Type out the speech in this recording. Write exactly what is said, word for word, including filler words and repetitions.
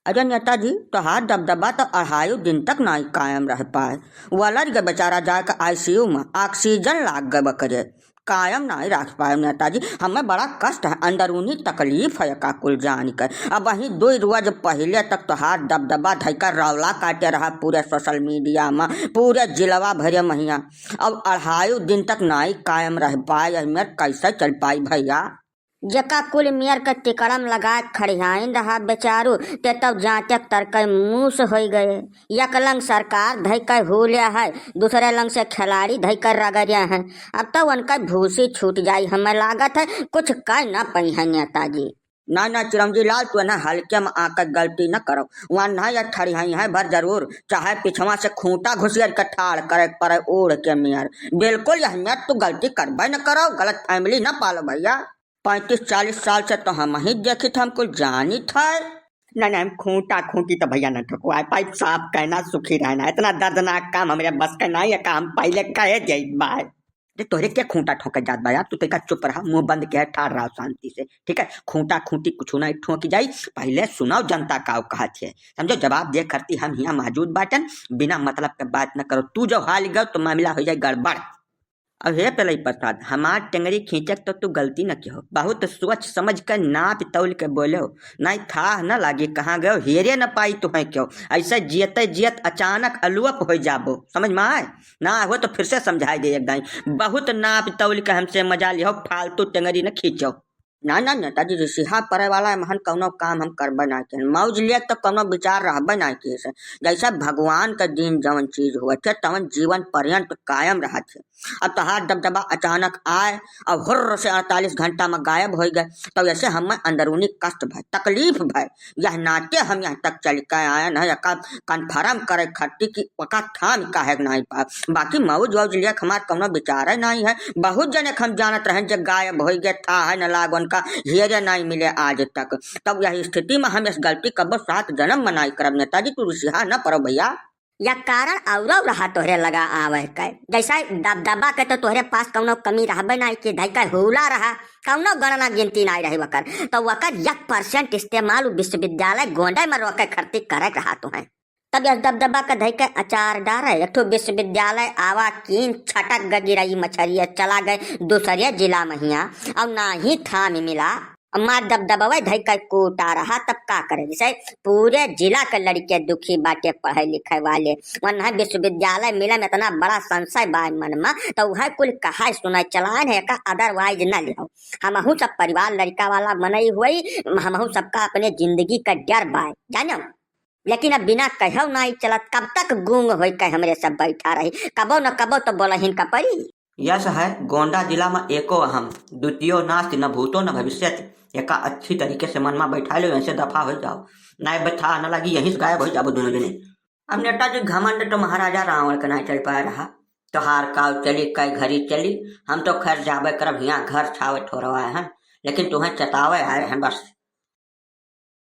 अरे नेताजी, तोहार दबदबा तो अढ़ाई दिन तक नाई कायम रह पाए। वलर के बेचारा जाके आईसीयू में ऑक्सीजन लाग गए बकरे, कायम नाई रख पाए नेताजी। हमें बड़ा कष्ट है, अंदरूनी तकलीफ है का कुल जान कर। अब वही दो रोज पहले तक तोहार दबदबा धइकर रौला काटे रहा पूरे सोशल मीडिया में, पूरे जिलवा भरे महिया। अब अढ़ाई दिन तक नाई कायम रह पाए, यही में कैसे चल पाई भैया? जेका कुल मेर के तिकड़म लगाए खड़ियाइन रहा बेचारू, ते तब जांचक तरकई मूस होई गए। एक लंग सरकार धइके हूले है, दूसरे लंग से खिलाड़ी धइके रगड़े हैं। अब तो उनका भूसी छूट जाई, हमें लागत है कुछ कह न पई है नेताजी। ना, ना, चिरंजी लाल, तू ना हल्के में आकर गलती न करो। वहाँ ना या ठड़ियाई है भर जरूर, चाहे पिछवा से खूंटा घुसियर के ठाड़ करे पड़े ओढ़ के मेर। बिल्कुल यह मेर तू गलती करबे न करो, गलत फैमिली न पालो भैया। पैंतीस चालीस साल से तो हम ही देखित, हम कुल जानित है। ना, ना, हम खूंटा खूंटी तो भैया न ठोकवाए, पाइप साफ कहना, सुखी रहना, इतना दर्दनाक काम हमरे बस का नहीं है, काम पहले कहे जाइत बाय। अरे तोहरे के खूंटा ठोके जात बा यार, तू तइका चुप रहा, मुंह बंद के ठाड़ रहा शांति से, ठीक है? खूंटा खूंटी कुछ ना ठोकी जाई, पहले सुनाओ जनता का कहत है, समझो? जवाब दे खरती हम हियां मौजूद बाटन, बिना मतलब के बात न करो। तू जो हाल गयो तो मामला हो जाए गड़बड़। अब हे पेलई प्रसाद, हमार टेंगरी खींचक तो तू गलती न किहो, बहुत सोच समझ के नाप तौल के बोलो, नहीं थाह न लागी कहाँ गयो, हेरे न पाई तुहें क्यों। ऐसे जियते जियत अचानक अलुअप हो जाबो, समझ में आए? ना हो तो फिर से समझाई दे एक दाई, बहुत नाप तौल के हमसे मजा लिहो, फालतू टेंगरी न खींचो। ना, ना, नेताजी, रिसिहा पड़े वाला एमहन कौनो काम हम करबे ना किहन। मौज लेक तो कौनो विचार रहबे ना किहे से। जैसे भगवान के दिन जवन चीज होत है, तवन जीवन पर्यंत कायम रहत है। अब तोहार दबदबा अचानक आए और हुर्र से अड़तालीस घंटा में गायब हो गए, तो ऐसे हमें अंदरूनी कष्ट भय, तकलीफ भय। यह नाते हम यहाँ तक चल के आए न, एका confirm करे खातिर कि ओका थाम काहे के नाई पाए। बाकी मौज वौज लेक हमार कौनो विचार नहीं है। बहुत जने के हम जानत रहन जे गायब होई गए, थाह न लाग उनका, हेरे नहीं मिले आज तक। तब यह स्थिति में हम इस गलती कबो सात जन्म में नाई करब। नेताजी, तू रिसिहा न पड़ो भैया। या कारण औरो रहा तोहरे लगा आवे के, जैसा दबदबा के तो तोहरे पास कौनो कमी रहबे नाई कि धई के हूला रहा, कौनो गणना गिनती नाई रही वकर, तो वकर एक percent इस्तेमाल उ विश्वविद्यालय गोंडे में रोके खरती करे के रहा तुहें। तब यह दबदबा के धई के अचार डारे, एक ठो विश्वविद्यालय आवा कीन छटक ग गिरई मछरिया चला गए दूसरे जिला में हिया, और ना ही थाम मिला। अम्मा दबदबवे धई के कूटा रहा, तब का करे? जैसे पूरे जिला के लड़के दुखी बाटे पढ़े लिखे वाले, वन्ना विश्वविद्यालय मिले में इतना बड़ा संशय बा मन में, तो वह कुल कहा सुनाई चलान है का, otherwise न लिहो। हमहू सब परिवार लड़का वाला मनई हुई, हमहू सबका अपने जिंदगी का डर बाय, जानो? लेकिन अब बिना कहो नाई चलत, कब तक गूंग होई के हमरे सब बैठा रही, कबो न कबो तो बोलहिन का पड़ी। यश है गोंडा जिला में एको अहम, द्वितीयो नास्ति, न भूतो न भविष्यति। एका अच्छी तरीके से मन में बैठा लो, यहीं से दफा हो जाओ, नाई बैठा न लगी, यहीं से गायब हो जाओ दोनों जने। अब नेताजी घमंड तो महाराजा रावण के नाई चल पाए रहा, तोहार काव चली, कई घड़ी चली, हम तो खैर जाबे करब, हियाँ घर छावे ठोरवाए हैं, लेकिन तुम्हें चेतावे आए हैं बस।